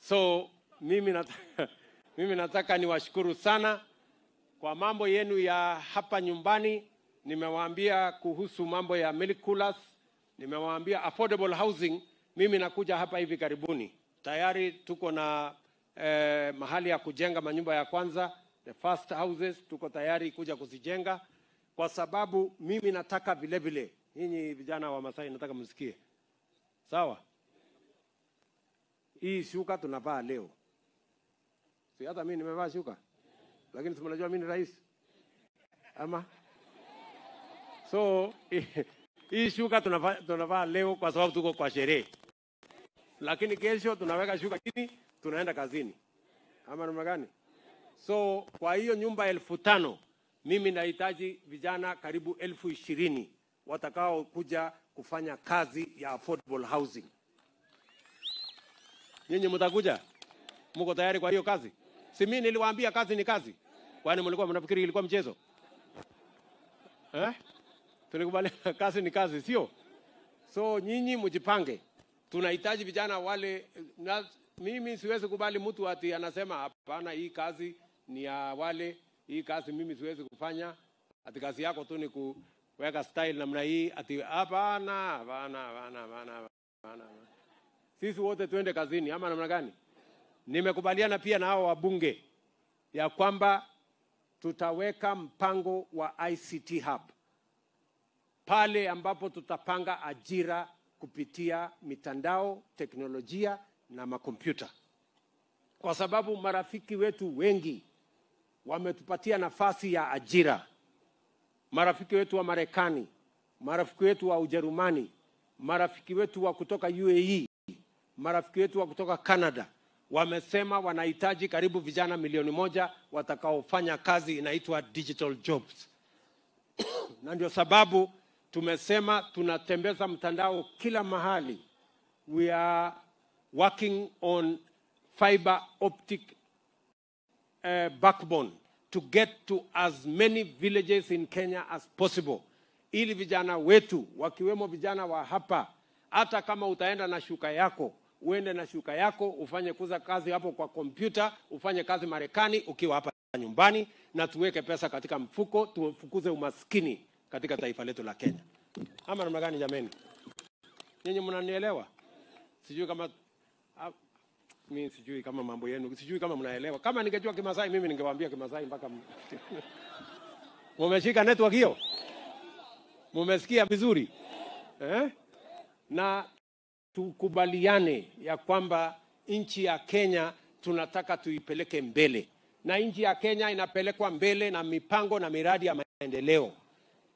So mimi nataka niwashukuru sana kwa mambo yenu ya hapa nyumbani. Nimewaambia kuhusu mambo ya milk coolers, nimewaambia affordable housing. Mimi nakuja hapa hivi karibuni. Tayari tuko na mahali ya kujenga manyumba ya kwanza, the first houses tuko tayari kuja kuzijenga, kwa sababu mimi nataka vile vile, nyinyi vijana wa Masai nataka msikie. Sawa? Hii shuka tunavaa leo. Si hata mimi nimevaa shuka. Lakini si mnajua mimi ni rais. Ama? So, hii shuka tunavaa leo kwa sababu tuko kwa sherehe. Lakini kesho tunaweka shuka chini, tunaenda kazini. Ama namna gani? So, kwa hiyo nyumba 5,000, mimi nahitaji vijana karibu 20,000 watakao kuja kufanya kazi ya affordable housing. Nyinyi mtakuja? Mko tayari kwa hiyo kazi? Si mimi niliwaambia kazi ni kazi. Kwani mlikuwa mnafikiri ilikuwa mchezo? Eh? Tulikubaliana kazi ni kazi, sio? So nyinyi mjipange. Tunahitaji vijana wale, na mimi siwezi kubali mtu ati anasema hapana, hii kazi ni ya wale, hii kazi mimi siwezi kufanya, ati kazi yako tu ni kuweka style namna hii, ati hapana, hapana, hapana, hapana, hapana. Sisi wote tuende kazini ama namna gani? Nimekubaliana pia na hao wabunge ya kwamba tutaweka mpango wa ICT Hub pale ambapo tutapanga ajira kupitia mitandao, teknolojia na makompyuta. Kwa sababu marafiki wetu wengi wametupatia nafasi ya ajira. Marafiki wetu wa Marekani, marafiki wetu wa Ujerumani, marafiki wetu wa kutoka UAE, marafiki wetu wa kutoka Canada wamesema wanahitaji karibu vijana 1,000,000 watakaofanya kazi inaitwa digital jobs. Na ndio sababu tumesema tunatembeza mtandao kila mahali. We are working on fiber optic backbone to get to as many villages in Kenya as possible. Ili vijana wetu, wakiwemo vijana wa hapa, hata kama utaenda na shuka yako, uende na shuka yako, ufanye kuza kazi hapo kwa kompyuta, ufanye kazi Marekani ukiwa hapa nyumbani, na tuweke pesa katika mfuko, tufukuze umaskini katika taifa letu la Kenya. Ama namna gani jameni? Nyinyi mnanielewa? Sijui kama mimi sijui kama mambo yenu, sijui kama mnaelewa. Kama ningejua Kimasai mimi ningewaambia Kimasai mpaka mumeshika network hiyo? Mumesikia vizuri? Eh? Na tukubaliane ya kwamba nchi ya Kenya tunataka tuipeleke mbele. Na nchi ya Kenya inapelekwa mbele na mipango na miradi ya maendeleo.